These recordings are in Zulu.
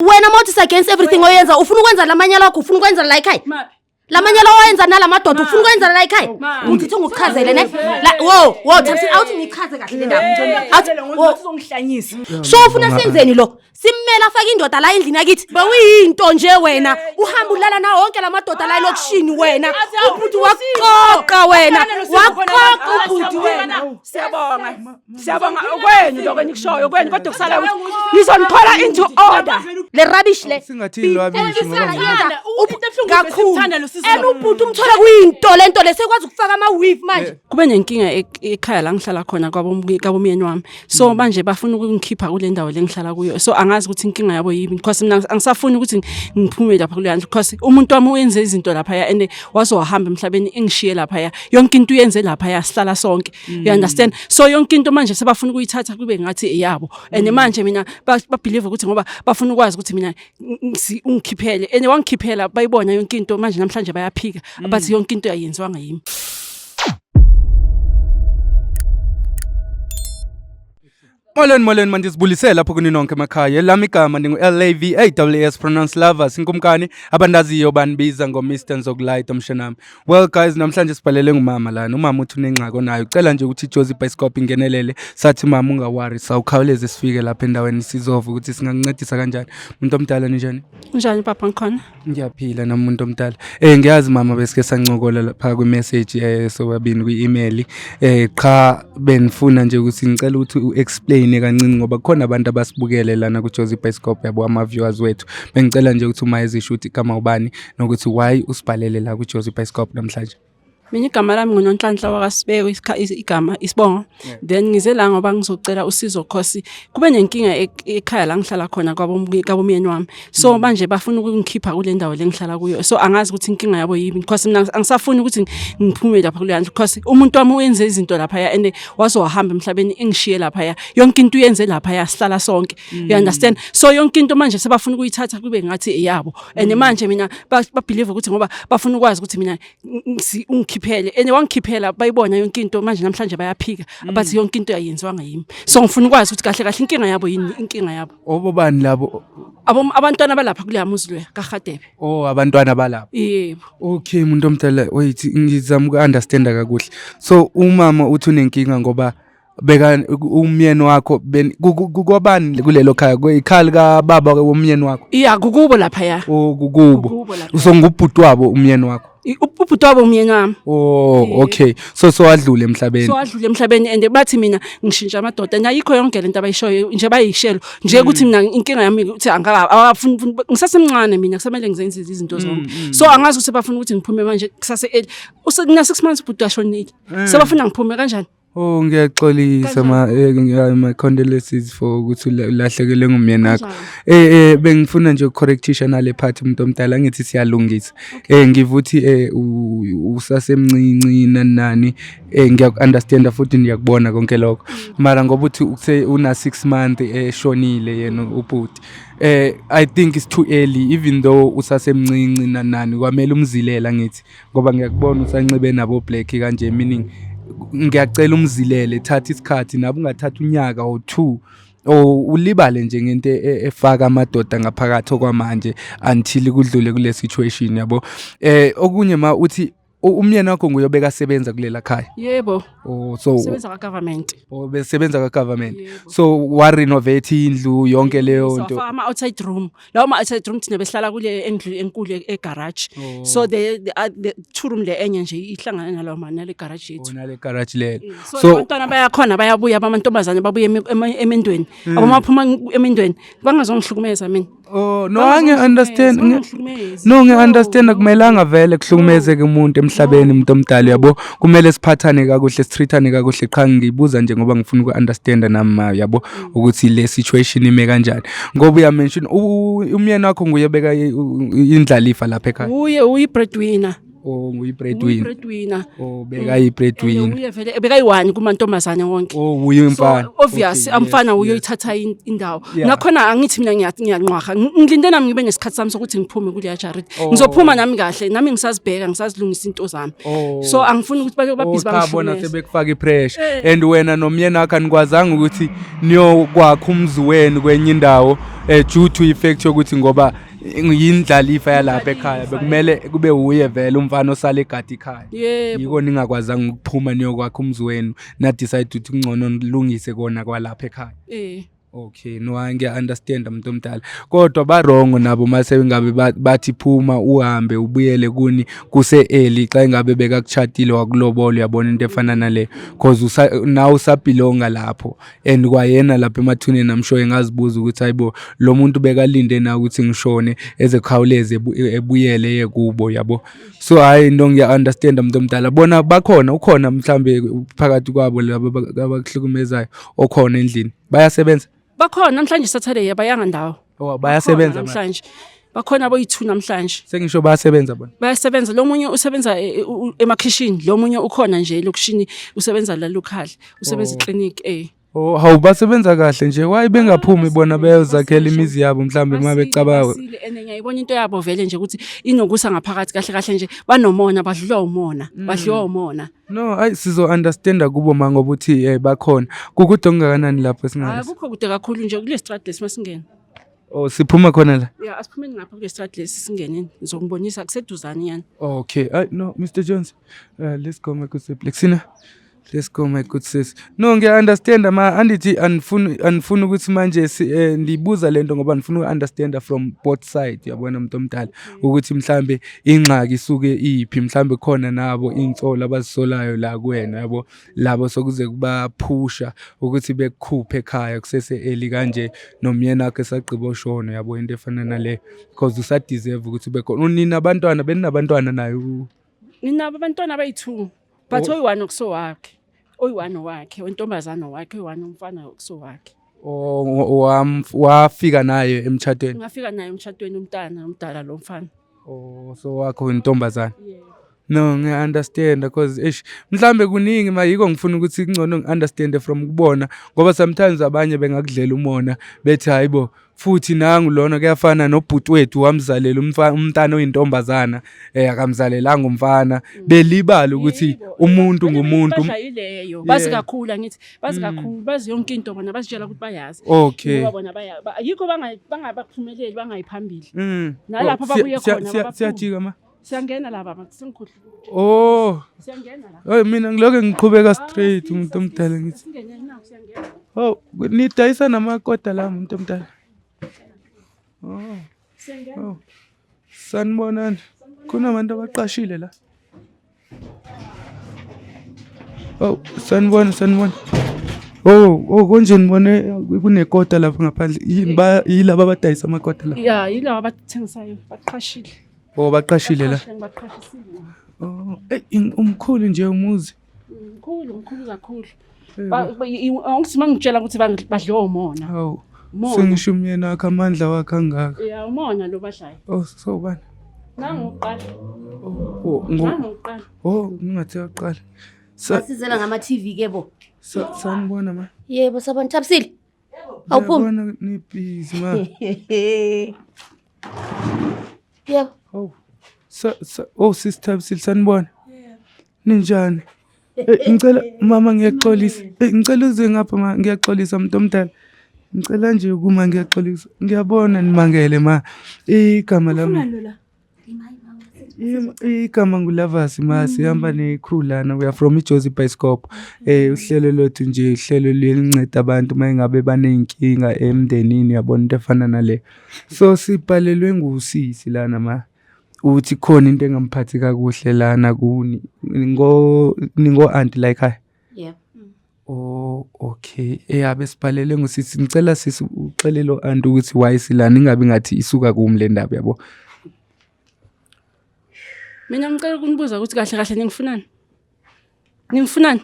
Wena mawuthi against everything oyenza, ufuna ukwenza lamanyala wakho, ufuna ukwenza la ekhaya. Lamanyala owenza nalamadoda ufuna ukwenza la ekhaya. Ngithi ngikuchazele ne. La wo wo Thabisile, awuthi ngichaze kahle le ndaba. Awuthi wo. Uzongihlanyisa. So ufuna senzeni lo? Simmela afake indoda la endlini yakithi. Bewuyinto nje wena. Uhamba ulala nawo wonke lamadoda la elokishini wena. Ubhuti waqoqa wena. Waqoqa ubhuti wena. Siyabonga. Siyabonga kwenu lokho enikushoyo kwenu, kodwa kusala ukuthi ngizonithola into order. Le rubbish le. Singathini lwabishi ngoba Yenza kakhulu. And ubhuti umthola kuyinto lento le, sekwazi ukufaka ama weave manje. Kube nenkinga ekhaya la ngihlala khona kwabomyeni wami, so manje bafuna ukungikhipha kule ndawo le ngihlala kuyo. So angazi ukuthi inkinga yabo yini, because mina angisafuni ukuthi ngiphume lapha kuleya ndlu, because umuntu wami uyenze izinto laphaya and waze wahamba emhlabeni engishiye laphaya. Yonke into uyenze laphaya, sihlala sonke, you understand? So yonke into manje sebafuna ukuyithatha kube ngathi eyabo, and manje mina ba-believe ukuthi ngoba bafuna ukwazi ukuthi mina ungikhiphele, and wangikhiphela, bayibona yonke into. Manje namhlanje bayaphika, bathi yonke into ayenziwanga yimi. Molweni, molweni, mandizibulise lapho kuni nonke emakhaya. Elami igama ndingu-Lavaws, pronounce lovers, inkumkani abandaziyo banibiza ngo-Mr Nzokulight omshenami. Well guys, namhlanje sibhalele ngumama lana. Umama uthi unengxaki onayo, ucela nje ukuthi iJozi Bioscope ingenelele. Sathi mama ungawari, sawukhawuleze sifike lapha endaweni sizova ukuthi singakuncedisa kanjani. Umuntu omdala, ninjani? Njani papa, ngikhona. Ngiyaphila nami, umuntu omdala. Ngiyazi mama besike sancokola lapha kwi-message sobabini kwi-email. Qha benifuna nje ukuthi ngicela ukuthi u-explain kancinci ngoba kukhona abantu abasibukele lana ku-Jozi Bioscope, yabo, ama-viewers wethu. Bengicela nje ukuthi uma ezisho ukuthi igama ubani nokuthi why usibhalele la ku-Jozi Bioscope namhlanje. Mina igama lami nguNonhlanhla wakaSibeko, igama isibongo. Then ngize la ngoba ngizocela usizo, cause kube nenkinga ekhaya la ngihlala khona kwabomyeni wami. So manje bafuna ukungikhipha kule ndawo le ngihlala kuyo. So angazi ukuthi inkinga yabo yini, because mina angisafuni ukuthi ngiphume lapha kuleya ndlu, because umuntu wami uyenze izinto laphaya and waze wahamba emhlabeni engishiye laphaya. Yonke into uyenze laphaya, sihlala sonke, you understand? So yonke into manje sebafuna ukuyithatha kube ngathi eyabo, and manje mina ba-believe ukuthi ngoba bafuna ukwazi ukuthi mina ungikhiphele, and wangikhiphela, bayibona yonke into. Manje namhlanje bayaphika, bathi yonke into ayenziwanga yimi. So ngifuna ukwazi ukuthi kahle kahle inkinga yabo yini, inkinga yabo. Obobani labo? Abantwana balapha kuleya muzi loya kaRhadebe. Oh, abantwana balapha. Yebo. Okay, umuntu omdala, wait, ngizama uku-understanda kakuhle. So umama uthi unenkinga ngoba beka umyeni wakho kwabani kulelo khaya, ikhaya likababa womyeni wakho? Iya, kukubo laphaya. Oh, kukubo. Kukubo laphaya. So ngubhuti wabo umyeni wakho? Ubhuti wabo umyeni wami. Oh, okay. So wadlula emhlabeni. So wadlula emhlabeni, and bathi mina ngishintsha amadoda, and ayikho yonke lento abayishoyo nje, bayishelo nje ukuthi mina inkinga yami ukuthi angaka awafuni, ngisasemncane mina, kusamele ngizenze izinto zonke. So angazi ukuthi bafuna ukuthi ngiphume manje kusase early. Usekuna 6 months ubhuti ashonile, sebafuna ngiphume kanjani? Oh, ngiyaxolisa ma, my condolences for ukuthi ulahlekelwe ngumyeni wakho. Kanjani? Bengifuna nje ukucorrectisha nale part, umuntu omdala, ngithi siyalungisa. Ngiva uthi usasemncinci nani nani, ngiyaku-understanda futhi ngiyakubona konke lokho. Mara ngoba uthi uthe una 6 months eshonile yena ubhuti. I think it's too early, even though usasemncinci nani nani, kwamele umzilela, ngithi ngoba ngiyakubona usanxibe nabo black kanje, meaning ngiyacela umzilele, thatha isikhathi nabo, ungathatha unyaka or two or ulibale nje ngento efaka amadoda ngaphakathi okwamanje until kudlule kule situation, yabo. Okunye ma uthi umyeni wakho nguye obekasebenza kulela khaya? Yebo. Oh, so sebenza ka-government. Oh, besebenza ka-government. Yebo. So wa-renovate indlu yonke leyo nto? Safaka ama-outside room, lawo ma-outside room, thina besihlala kule endlu enkulu egarage. So the two room le enye nje ihlangana nalawo nale garage yethu. Oh, nale garage lelo. So So abantwana bayakhona, bayabuya, bamantombazane babuye emendweni, abaphuma emendweni bangazongihlukumeza mina. Oh no, angi-understand. Bangangihlukumezi. No, ngi-understand, akumelanga vele kuhlukumezeke umuntu emhlabeni, umuntu omdala, yabo. Kumele siphathane kakuhle, sitreatane kakuhle. Qha ngibuza nje ngoba ngifuna uku-understanda nami ma, yabo, ukuthi le situation ime kanjani, ngoba uyamention umyeni wakho nguye beka indlalifa lapha ekhaya. Uye uyi-breadwinner. Oh, nguyi-breadwinner. Breadwinner. Oh, bekayi-breadwinner. Uye vele bekayi-one kumantombazane wonke. Oh, uye umfana. So obvious Okay, yes, amfana yes. uyoyithatha indawo. Yeah. Nakhona angithi mina ngiyanqwaha. Ngilinde nami ngibe nesikhathi sami sokuthi ngiphume kuleya jaridi. Oh. Ngizophuma nami kahle, nami ngisazibheka, ngisazilungisa into zami. Oh. So angifuni ukuthi bake Oh, babhizi cha bona bangihlukumeze. sebekufaka i-pressure and wena nomyeni wakho anikwazanga ukuthi niyokwakha umuzi wenu kwenye indawo due to i-fact yokuthi ngoba yindlalifa yalapha ekhaya bekumele kube wuye vele umfana osale egadi ekhaya. Yebo. Yiko ningakwazanga ukuphuma niyokwakha umuzi wenu, na-decide ukuthi kungcono nilungise kona kwalapha ekhaya. Eh. Okay, no, hayi, ngiya-understand muntu omdala, kodwa ba-wrong nabo mase ngabe bathi phuma uhambe ubuyele kuni kuse-early xa ingabe bekakutshatile wakulobola, uyabona into efana naleyo, cause nawe usabhilonga lapho and kwayena lapha emathuneni I'm sure engazibuza ukuthi hayibo lo muntu bekalinde na ukuthi ngishone eze khawuleze ebuyele eye kubo, yabo. So hhayi, into ngiya-understand muntu omdala, bona bakhona, ukhona mhlambe phakathi kwabo laba abakuhlukumezayo okhona endlini, bayasebenza? Bakhona namhlanje, Saturday, abayanga ndawo. Oh, bayasebenza manje. Namhlanje. Bakhona boyi-2 namhlanje. Sengisho bayasebenza bona. Bayasebenza, lo munye usebenza emakhishini, lo munye ukhona nje elokishini, usebenza la local, usebenza Oh. eclinic. Oh, hawu, basebenza kahle nje, why bengaphumi bona beyozakhela imizi yabo mhlambe uma becabanga? Basile, and ngiyayibona into yabo vele nje ukuthi inokusa ngaphakathi kahle kahle nje, banomona, badlulwa umona, badliwa umona. No, ayi, sizo understanda kubo ma ngoba uthi bakhona. Kukude okungakanani lapho esingaka? Akukho kude kakhulu nje, kule street lesi masingena. Oh, siphuma khona la. Ya, asiphumeni ngapha kule street lesi singeneni, ngizokubonisa, kuseduzane yani. Okay, ay no, Mr Jones. Let's go, my good sis. Lexina. Let's go, my good sis. No, ngiya understand ma andithi anifuni ukuthi manje ndibuza lento ngoba ngifuna uku-understand from both side, uyabona umuntu omdala, ukuthi mhlambe ingxaki isuke iphi, mhlambe khona nabo insolo abazisolayo la kuwena, yabo, labo sokuze kubaphusha ukuthi bekukhuphe ekhaya kusese early kanje nomyeni wakho esagqiba oshona, yabo, into efana nale, because usa-deserve ukuthi ube khona. Unina abantwana, beninabantwana naye Nginabo abantwana abayi-2, but Oh. oyi-1 okusowakhe. Oyi-1 wakhe, wentombazane wakhe, oyi-1 umfana okusowakhe. Oh, wafika naye emtshatweni? Ngafika naye emshadweni, umntana omdala lo mfana. Oh, so wakho intombazane. Yeah. No, ngiya-understand because eish mhlambe kuningi ma yiko ngifuna ukuthi kungcono ngi-understand from kubona, ngoba sometimes abanye bengakudlela umona bethi hayibo futhi nangu lona kuyafana nobhuti wethu wamzalela umntana oyintombazana, akamzalelanga umfana, belibala ukuthi Yebo, umuntu vele ngumuntu. Badla yileyo. Bazi kakhulu angithi, bazi kakhulu, bazi yonke into bona, bazitshela ukuthi bayazi. Ngoba bona yikho bangabaphumeleli, bangayi phambili. Nalapho Oh, babuye khona, babaphuma. Siyajika ma. Siyangena la baba, sengikhohlwe. Oh, Siyangena la. hey, mina ngilokho ngiqhubeka straight umuntu omdala ngithi. Singene na, siyangena. Oh, nidayisa namakota la umuntu omdala. Oh. Siyangena. Oh. Sanibonani. Kunabantu abaqashile la. Oh, sanibona, sanibona. Oh, konje nibone kunekota lapha ngaphandle. Yini ba yilaba abadayisa amakota la? Ya, yilaba abathengisayo, baqashile. Oh, baqashile la. Baqashile, ngibaqashisile. Oh, eh umkhulu nje umuzi. Mkhulu, mkhulu kakhulu. Angithi mangitshela ukuthi badliwa umona. Hawu. Umona. Sengisho umyeni wakhe amandla wakhe angaka. Ya, umona lo badlayo. Oh, so bani? Nangu uqala. Oh, Nangu uqala. Oh, ngingathi yaqala. Basizela ngama-TV ke bo. Sanibona ma. Yebo, sabona. Thabisile. Awuphumi. Ngiyabona ni-busy ma. Yebo. Oh. Oh, Sister Thabisile, sanibona. Ninjani? Eh, ngicela mama, ngiyaxolisa. Eh, ngicela uze ngapha ma, ngiyaxolisa umuntu omdala. Ngicela nje ukuma, ngiyaxolisa. Ngiyabona nimangele ma. Igama lami Igama nguLavasi ma, sihamba ne-crew lana, we are from iJozi Bioscope. Uhlelo lwethu nje uhlelo lelinceda abantu uma ngabe baney'nkinga emndenini, uyabona into efana nale. So sibhalelwe ngusisi lana ma, uthi khona into engamphathi kakuhle lana kuni. Ningo aunty la ekhaya? Yebo. Oh, okay. Besibhalele ngusisi. Ngicela sisi uxelele lo aunty ukuthi why silana, ingabi ngathi isuka kumi le ndaba, yabo. Mina ngicela ukunibuza ukuthi kahle kahle ningifunani? Ningifunani?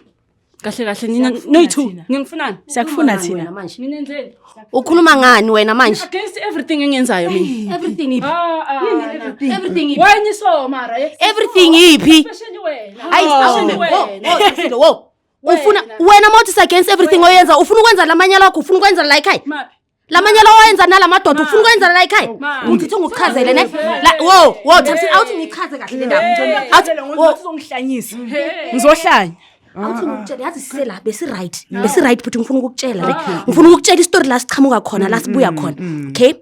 Kahle kahle nina noyi-two thina. ningifunani? Siyakufuna thina. Manje Ninenzeni? ukhuluma ngani wena manje? Against everything engiyenzayo mina. Everything iphi? Ah, ah, Everything iphi? Why niso mara? eh? Everything iphi? Especially wena. Hayi, Especially wo, wena. wo, Thabisile, wo. Ufuna wena mawuthi against everything oyenza, ufuna ukwenza lamanyala wakho, ufuna ukwenza la ekhaya. Maphi? Lamanyala owenza nalamadoda ufuna ukwenza la ekhaya. Ma. Uthi thi ngikuchazele ne? La wo, wo Thabisile, awuthi ngichaze kahle le ndaba. Awuthi wo, Uzongihlanyisa. Ngizohlanya. awuthi ngikutshele yazi sisela besi right. Besi right futhi ngifuna ukukutshela le. Ngifuna ukukutshela istory la siqhamuka khona, la sibuya khona. Okay?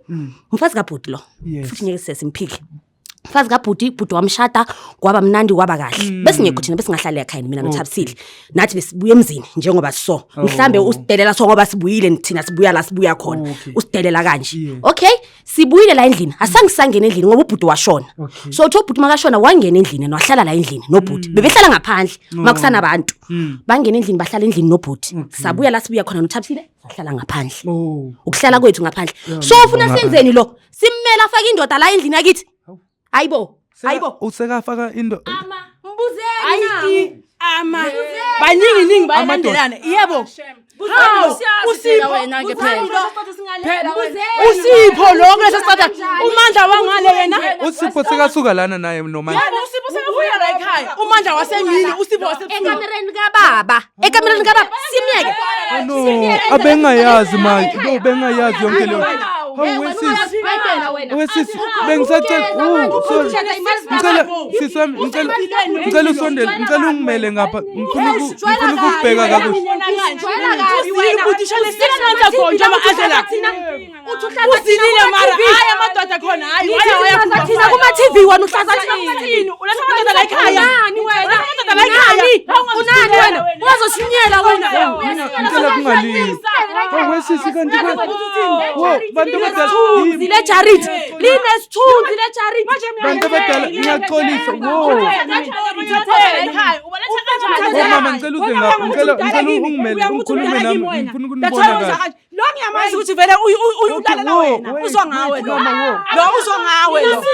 Umfazi kaBhuti lo. Yes. Futhi ngeke sisimphike. Mfazi kaBhuti, bhuti wamshada, kwaba mnandi kwaba kahle. Besingekho thina besingahlali ekhaya mina noThabisile. Nathi besibuya emzini njengoba so. Mhlambe usidelela so ngoba sibuyile thina sibuya la sibuya khona. Okay. Usidelela kanje. Yeah. Okay, sibuyile la endlini. Asangisangena endlini ngoba ubhuti washona. Okay. So uthe ubhuti makashona wangena endlini wahlala la endlini nobhuti. Bebehlala ngaphandle makusana abantu. Bangena endlini bahlala endlini nobhuti. Sabuya la sibuya khona noThabisile sahlala ngaphandle. Oh. Ukuhlala kwethu ngaphandle. So ufuna senzeni lo? Simmela afake indoda la endlini akithi. Hayibo, hayibo. Usekafaka into Mbuzeni na. Ayi ama. Baningi ningi bayalandelana. Yebo. Hawu, Usipho wena ke phela. Usipho lo kulesa sicatha. Umandla wangale yena. uSipho sekasuka lana naye nomandla. Yebo uSipho sekavuya la ekhaya. Umandla wasemini, uSipho wasebusuku. Ekamereni kababa. Ekamereni kababa simyeke. Oh no, abengayazi manje. No, bengayazi yonke leyo. Hawu wesisi. Wesisi bengisacela oh sorry. Ngicela sisi wami ngicela ngicela usondele ngicela ungimele ngapha ngifuna ngifuna ukubheka kakuhle. Uthi ushone 6 months ago njengoba aze la. Uzilile mara hayi amadoda khona hayi waya waya Thina kuma TV wena uhlaza thina kuma TV. Yini uletha amadoda la ekhaya. Unani wena? Uletha amadoda la ekhaya. Unani wena? Ungazosinyela wena. Mina ngicela kungalili. Hawu wesisi kanti wo bantu abadala Linesithunzi le charity. Linesithunzi le charity. bantu abadala ngiyaxolisa wo. Wo mama ngicela uze ngapha ngicela ngicela ungimele ungikhulume nami ngifuna ukunibona kahle. Lo ngiyamazi ukuthi vele ulalela Wo, wena wait, uzwa ngawe wait, lo. mama, wo. Lo uzwa ngawe lo.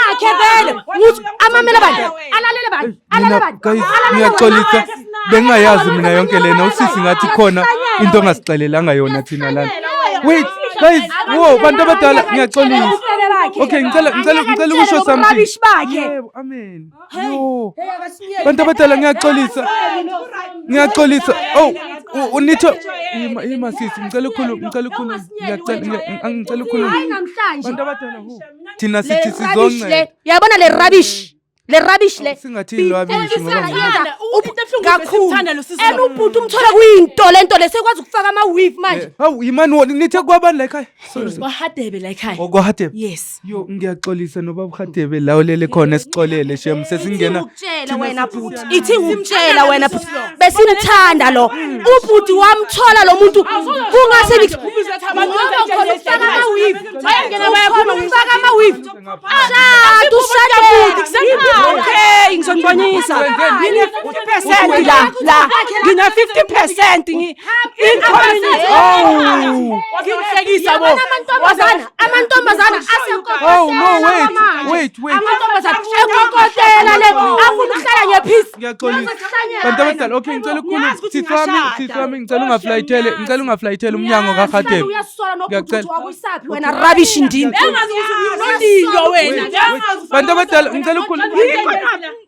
Wakhe vele. Uthi amamele bani? Alalele bani? Alalele Mina bani? guys ngiyaxolisa bengayazi mina yonke lena usisi ngathi khona into ongasixelelanga yona thina lana. Wait guys wo bantu abadala ngiyaxolisa. Okay ngicela ngicela ngicela ukusho something. Rubbish bakhe. Yebo amen. Yo. Bantu abadala ngiyaxolisa. Ngiyaxolisa. Oh unitho ima ima sisi ngicela ukukhuluma ngicela ukukhuluma ngiyacela ngicela ukukhuluma. Hayi namhlanje. Bantu abadala hu. Thina sithi Le rubbish le. sizonceda. Uyabona le rubbish. Le rubbish le. Singathi lwabishi ngoba Yenza Kakhulu. kakhulu. And ubhuti umthola kuyinto lento le sekwazi ukufaka ama weave manje. Hawu yimani wona nithe kwabani la ekhaya? Sorry. sorry. Wahadebe la ekhaya. OkwaHadebe. Yes. Yo ngiyaxolisa noba uHadebe la olele khona sixolele shem sesingena Ngikutshela wena bhuti. Ithi ngikutshela wena bhuti. Besimthanda lo. Ubhuti wamthola lo muntu kungase nix. Bayangena bayaphuma Ufaka ama weave. Shada ushade bhuti. Okay, ngizonibonisa. Ngine 50% la la. Ngine 50% ngi in community. Oh. Wazohlekisa bo. Amantombazana, amantombazana Oh no wait wait wait. Amantombazana ekokotela le afuna ukuhlala ngepeace. Ngiyaxolisa. Bantu abadala okay ngicela ukukhuluma sisi wami sisi wami ngicela ungaflayithele ngicela ungaflayithele umnyango kaHadebe. Uyasola nobhuti Ngiyacela. wakuyisaphi wena rubbish ndini. Unondindo wena. Bantu abadala ngicela ukukhuluma.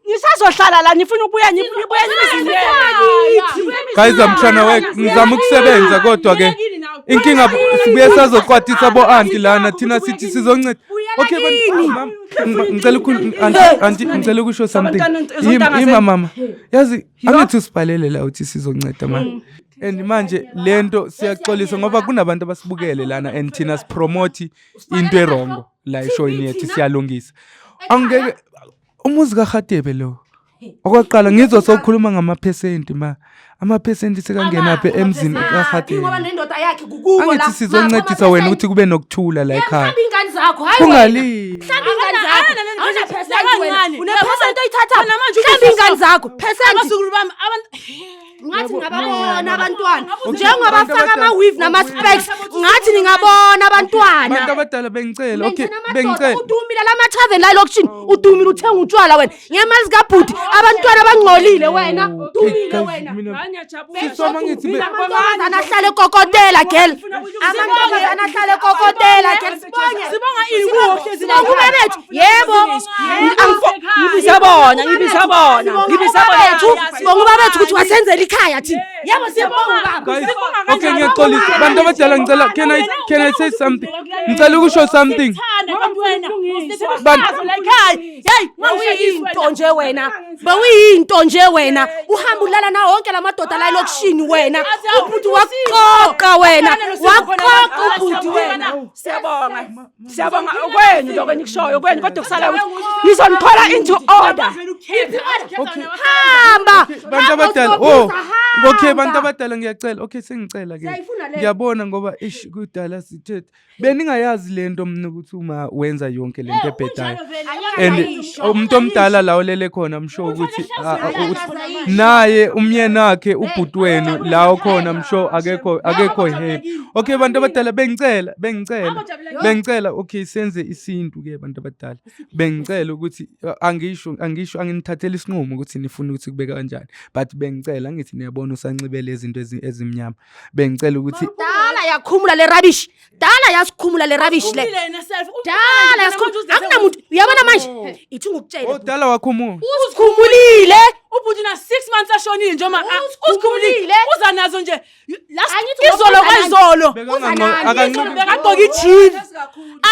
Ngisazohlala la nifuna ukubuya nibuya emizini yenu. Guys I'm trying to work ngizama ukusebenza kodwa ke inkinga sibuye sazokwatisa bo auntie lana thina sithi sizonceda. Okay bantu mama ngicela ukukhuluma auntie ngicela ukusho something. Ima mama. Yazi angithi usibhalele la uthi sizonceda mama. And manje lento siyaxolisa ngoba kunabantu abasibukele lana and thina sipromote into erongo la eshowini yethu siyalungisa. Angeke umuzi kaHadebe lo. Okwaqala ngizwa sokhuluma ngamaphesenti ma. Amaphesenti sekangena phe emzini kaHadebe. Ngoba nendoda yakhe kukubo la. Angithi sizoncedisa wena ukuthi kube nokuthula la ekhaya. Mhlawumbe ingane zakho hayi wena. Kungali. Mhlawumbe ingane zakho. Awuna percent wena. Nakancane. Une percent oyithatha. Khona manje Mhlawumbe ingane zakho. Percent. Abazukulu bami abantu Ngathi ngababona abantwana njengoba faka ama-weave nama-specs, ngathi ningabona abantwana. Bantu abadala, bengicela, okay, bengicela. Udumile la mathaveni la elokishini, udumile uthenga utshwala wena ngemali zikabhuti, abantwana bangcolile wena, udumile Guys, wena. Mina sisoma ngithi Amantombazana ahlale ekokotela, girl, amantombazana ahlale ekokotela, girl, sibonge. Sibonga ini kuwo hlezi Sibonga ube bethu, yebo. Ngibiza bona, ngibiza bona, ngibiza bona. Bethu, sibonga ubaba bethu ukuthi wasenzela ikhaya thina, yebo, siyabonga ubaba. Guys, okay, ngiyaxolisa bantu abadala, ngicela, can I say something? Ngicela ukusho something. Bewuyinto nje wena, bewuyinto nje wena, uhamba ulala nawo wonke la madoda la elokishini wena, ubhuti wakuqoqa wena, waqoqa ubhuti wena. Siyabonga, siyabonga okwenu lokho enikushoyo kwenu, kodwa kusala ukuthi ngizonithola into order. Hamba. Bantu abadala, oh, okay, bantu abadala, ngiyacela, okay, sengicela ke. Siyayifuna leyo. Ngiyabona ngoba ish, kudala sithethe beningayazi lento mina ukuthi uma wenza yonke lento ebhedayo and umuntu omdala la olele khona, I'm sure ukuthi naye umyeni wakhe, ubhuti wenu la okhona, I'm sure akekho happy. Okay, bantu abadala, bengicela, bengicela, bengicela, okay, senze isintu ke bantu abadala. Bengicela ukuthi angisho anginithathela isinqumo ukuthi nifuna ukuthi kube kanjani, but bengicela ngithi niyabona usanxibe lezi zinto ezimnyama, bengicela ukuthi Dala yakhumula le rubbish, dala yasikhumula le rubbish le, dala yasikhumula, akunamuntu uyabona manje, ithi ngikutshele. Oh, dala wakhumula. Usikhumulile. Ubhuti na 6 months ashonile njengoba Usikhumulile. usikhumulile, uza nazo nje last Angithi izolo ngoba kwayizolo. Akanxibi. Bekagqoka i-jean,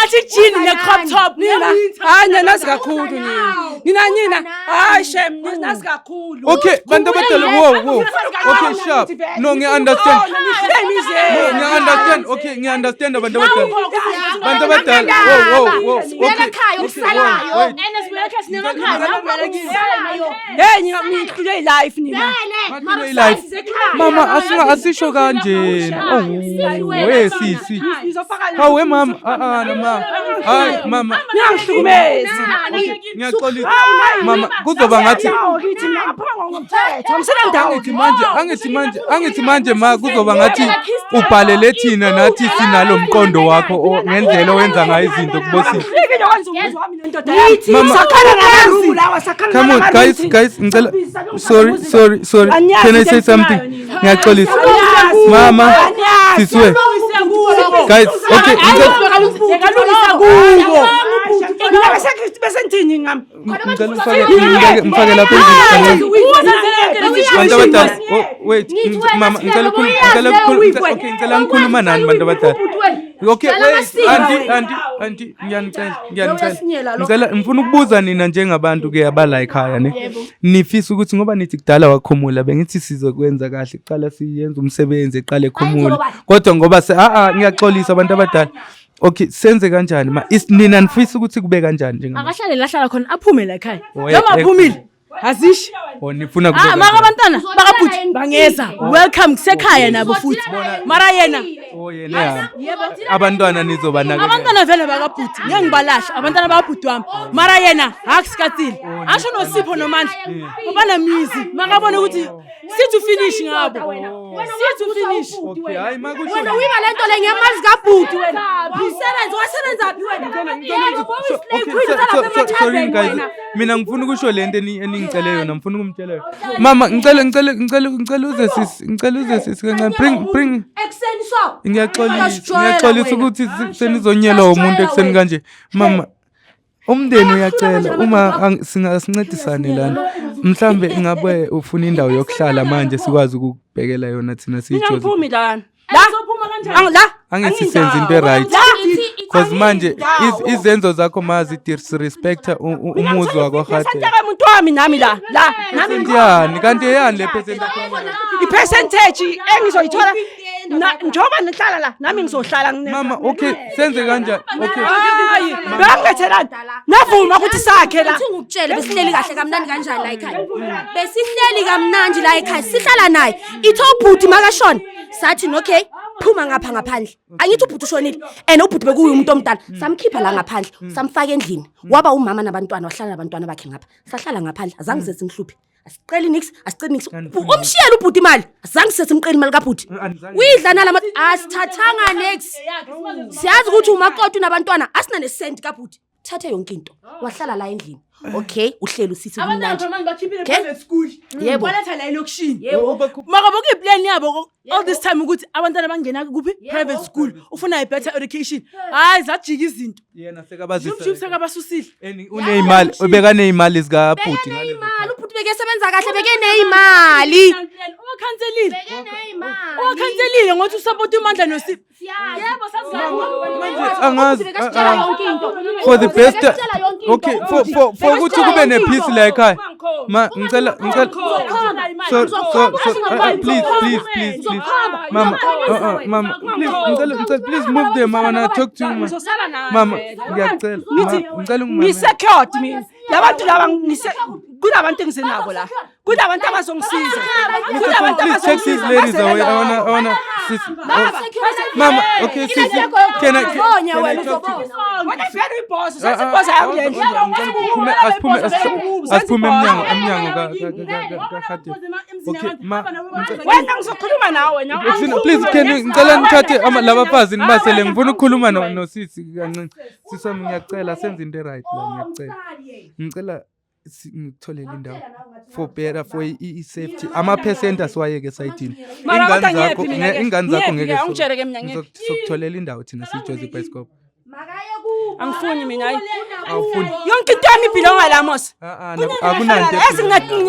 athi jean ne-crop top. Nina, hayi, ninazi kakhulu nina, nina, nina, hayi shem, ninazi kakhulu. Okay, bantu abadala, wo wo, okay, sharp, no, ngiya-understand, no, ngiya-understand, okay, ngiya-understand abantu abadala, bantu abadala, wo wo wo. Sibuyela Okay, ekhaya, okay, okusalayo. wait. Hey, nihlule i-life nina. Bahlule i-life. Mama, asinga asisho kanjena. Oh, we sisi. Hawe mama, ah ah, mama. Hayi mama, Ningangihlukumezi. Ngiyaxolisa. Mama, kuzoba ngathi Kithi mina ngaphuma ngomthetho, angisenandawo. Angithi manje ma, kuzoba ngathi ubhalele thina, nathi sinalo mqondo wakho ngendlela owenza ngayo izinto kubosisi. Angifiki nokwenza umuzi wami nendoda yami. Mama. Sakhala ngama-room lawa, sakhala Come on, ngama-room guys, thina. guys, ngicela, sorry, sorry, sorry. Anyazi Can I into say something? engifunayo nina. Ngiyaxolisa. Anyazi. Mama, Anyazi. sisiwe. Guys, okay, ngicela Bekalungisa kubo. Mina bese ngithini ngami? Ngicela ngifake lapha endlini. Bantu abadala, oh, wait, mama, ngicela ukukhuluma, okay, ngicela ngikhuluma nani bantu abadala. Okay, wait, auntie, auntie, auntie, ngiyanicela, ngiyanicela. Ngicela, ngifuna ukubuza nina njengabantu ke abala ekhaya ne. Nifisa ukuthi ngoba nithi kudala wakhumula, bengithi sizokwenza kahle, kuqala siyenza umsebenzi eqale ekhumula. Kodwa ngoba se ah ah, ngiyaxolisa abantu abadala. Okay, senze kanjani ma? Nina nifisa ukuthi kube kanjani njengamanje? Akahlale lahlala khona, aphume la ekhaya. Oh, Noma aphumile azisho. Oh, nifuna kube Ah, maka kanjani? abantwana bakabhuti bangeza, welcome, kusekhaya nabo futhi, mara yena Oh, yena ehamba. Abantwana nizobanakekela. Abantwana vele bakabhuti, ngeke ngibalashe abantwana bakabhuti wami, mara yena hakusikatsile, asho noSipho noMandla babanamizi, makabona ukuthi sithi finish ngabo, sithi finish. Okay, hayi makusho. Wena uyiba lento le ngemali zikabhuti wena, usebenze, wasebenza phi wena? Okay, sorry guys. Mina ngifuna ukusho lento eningicele yona, ngifuna ukumtshela yona. Mama, ngicela uze sisi, ngicela uze sisi kancane. Bring Ekuseni so. Ngiyaxolisa, Uyasijwayela ngiyaxolisa wena. ukuthi senizonyelwa umuntu ekuseni kanje. Mama, umndeni uyacela uma singasincedisane lana. Mhlambe ingabe ufuna indawo yokuhlala manje, sikwazi ukukubhekela yona thina Mina siyijozi. ngiphumi lana. La. La. Angithi senze into right. Cause manje izenzo zakho mazi disrespecta umuzi wakwaHadebe. Percent umuntu wami nami la. La. Nami Percent yani? Kanti eyani le percent akhuluma ngayo? I-percentage engizoyithola njengoba nihlala la, nami ngizohlala ngine. Mama, okay, senze kanjani? Okay. Hayi, bengilethelani? Navuma ukuthi sakhe la. Uthi ngikutshele, besihleli kahle kamnandi kanjani la ekhaya, besihleli kamnandi la ekhaya, sihlala naye, ithe ubhuti makashona sathi okay. Phuma ngapha ngaphandle. Angithi ubhuti ushonile and ubhuti bekuyi umuntu omdala. Samkhipha la ngaphandle, samfaka endlini. Waba umama nabantwana, wahlala nabantwana bakhe ngapha. Sahlala ngaphandle, azange sesimhluphe. Asiceli nix, asiceli nix. Umshiyele ubhuti imali. Azange sesimqeli imali kabhuti. Uyidla nalama asithathanga nix. Siyazi ukuthi umakoti unabantwana, asina nesenti kabhuti. Thathe yonke into. Wahlala la endlini. Okay, uhleli usithi Abantwana kumnandi. phela manje bakhiphile Okay. private school. Yebo. Baletha la elokishini. Yebo. Maka bokuyiplan yabo all this time ukuthi abantwana bangena kuphi private school ufuna i better education. Hayi zajika izinto. Yena Jump sekabazisa. sekabasusile. And uneyimali, bekaneyimali zikabhuti ngalezo. Bekeneyimali, ubhuti bekesebenza kahle bekeneyimali. Owakhanselile. Owakhanselile ngothi usupport uMandla noSipho. Yebo Manje angazi Bekasitshela yonke into. for the best Bekasitshela yonke into. okay for ukuthi kube ne-peace la ekhaya ma ngicela so please please please please mama mama please ngicela please move them, I wanna talk to you, ma. Mama, ngiyacela ngicela ungimamele. Ngisecured mina labantu laba kunabantu engisenabo la, kunabantu abazongisiza, kunabantu Please take these ladies away. I wanna sis, oh, mama, okay, sis, can I talk to you? Wena vele uyibhoso, Ah, ah, senza ibhoso yakule ndlu. Asiphume asiphume emnyango kaKhadebe. Okay, ma Wena ngizokhuluma nawe wena. Please can you ngicela nithathe labafazi nibasele, ngifuna ukukhuluma nosisi kancane. Sisi wami, ngiyacela senze into right la, ngiyacela. Ngicela ngikutholele indawo for better for i-safety. Ama-percent asiwayeke esayidini. Mara Ingane kodwa zakho ngiyephi mina ke? ingane zakho Ngiyephi ngeke ke? Awungitshele ke mina ngiyephi? sokutholela indawo thina siyiJozi Bioscope. Angifuni mina, hayi. Awufuni. Yonke into yami ibhilonga la mos. Ah, ah, akunanto. Yazi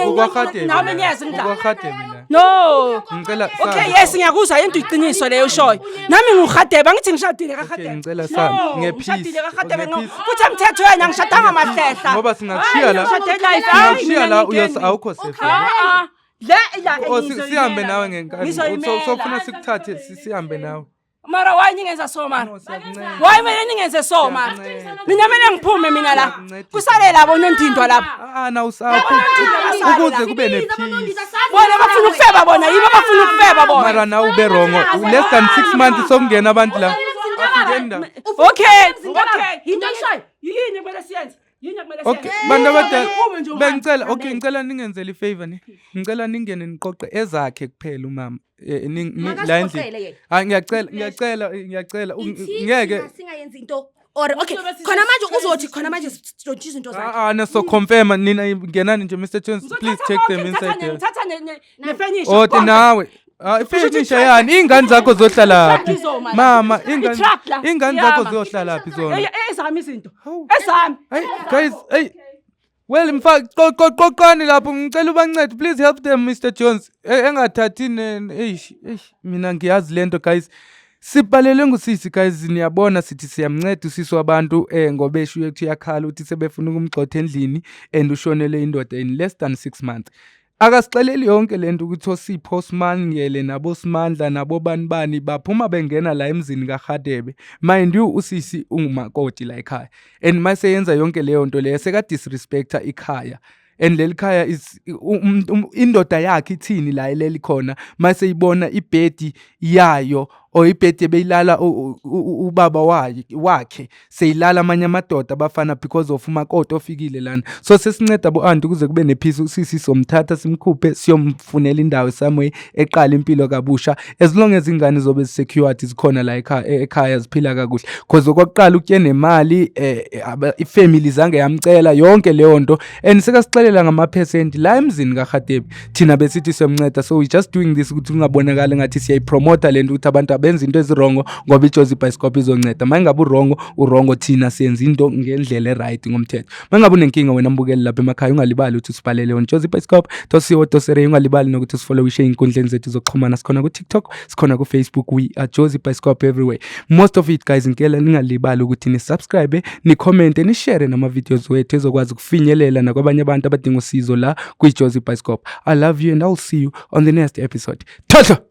UkwaRhadebe nami la. ngiyeza ngidla. UkwaRhadebe la. No. Ngicela Okay, sami. yes, ngiyakuzwa into iqiniso leyo ushoyo. Nami nguRhadebe, angithi ngishadile kaRhadebe. Okay, ngicela sami nge-peace. Ngishadile kaRhadebe Nge-peace. futhi emthethweni angishadanga mahlehla. Ngoba singakushiya la. Ngishade life. Hayi, Singakushiya mina la ngingeni. uyos awukho safe. Ah, ah. Le la Oh, sihambe nawe ngenkani. Ngizoyimela. Sofuna sikuthathe sihambe nawe. Mara why ningenza so mara? No, siyakunceda. Why mina ningenze so mara? Siyakunceda. Mina kumele ngiphume mina la. Siyakuncedisa. Kusale labo nondindwa lapha. Ah, na usapho. Ukuze kube ne-peace. Bona bafuna ukufeba bona, yibo bafuna ukufeba bona. Mara nawe ube wrong. Less than 6 months sokungena abantu la. Asingeni la. Okay. Into oyishoyo. Yini kumele siyenze? Yini kumele Okay, siyenze? bantu abadala Uphume nje uhambe. bengicela, okay, ngicela ningenzele ifavor ne. Ngicela ningene niqoqe ezakhe kuphela umama. La endlini. Makasiqoqele yena. Hayi, ngiyacela ngiyacela ngiyacela ngeke Singayenzi into or okay khona manje uzothi khona manje sidontshe izinto zakhe. Ah, ah, so confirm nina ngenani nje. Mr Jones, please take them inside there. Ngithatha nefurniture. Oh, nawe. Ah, ifurniture yani ingane zakho zohlala phi? Izoma la. Mama, ingane I-truck la. ingane zakho Iyama. ziyohlala phi zona? Ezami izinto. Hawu. Ezami. Hey guys, hey. Well, mfak qoqani lapho, ngicela ubancede, please help them, Mr Jones. Engathathi ne eish eish, mina ngiyazi lento, guys. Sibhalelwe ngusisi, guys, niyabona sithi siyamnceda usisi wabantu ngoba esho uthi uyakhala uthi sebefuna ukumgxotha endlini and ushonele indoda in less than 6 months. Akasixeleli yonke lento ukuthi oSipho Simangele nabo Simandla nabo bani bani baphuma bengena la emzini kaRhadebe. Mind you, usisi ungumakoti la ekhaya. And mase yenza yonke leyo nto leyo seka disrespecta ikhaya. And leli khaya is indoda yakhe ithini la eleli khona mase ibona ibhedi yayo or ibhedi ebeyilala ubaba wayo wakhe seyilala amanye amadoda abafana because of umakoti ofikile lana. So sesinceda bo-anti ukuze kube nepeace. Usisi somthatha simkhuphe siyomfunela indawo somewhere eqala impilo kabusha, as long as ingane zobe zisecured zikhona la ekhaya ziphila kakuhle, cause okokuqala utye nemali ifamily zange yamcela yonke leyo nto and sekasixelela ngamaphesenti la emzini kaRhadebe. Thina besithi siyamnceda, so we just doing this ukuthi kungabonakali ngathi siyayipromota le nto ukuthi abantu abenza into eziwrongo ngoba iJozi Bioscope izonceda. Ma ingabe uwrongo, uwrongo, thina siyenza into ngendlela eright ngomthetho. Ma ngabe unenkinga wena mbukeli lapha emakhaya, ungalibali ukuthi usibhalele on Jozi Bioscope co za. Ungalibali nokuthi usifollowishe ey'nkundleni zethu zokuxhumana. Sikhona ku-TikTok, sikhona ku-Facebook, we are Jozi Bioscope everywhere. Most of it, guys, ngicela ningalibali ukuthi nisubscribe, nicommente, nishare nama-videos wethu ezokwazi ukufinyelela nakwabanye abantu abadinga usizo la kwi-Jozi Bioscope. I love you and I'll see you on the next episode. Thatha.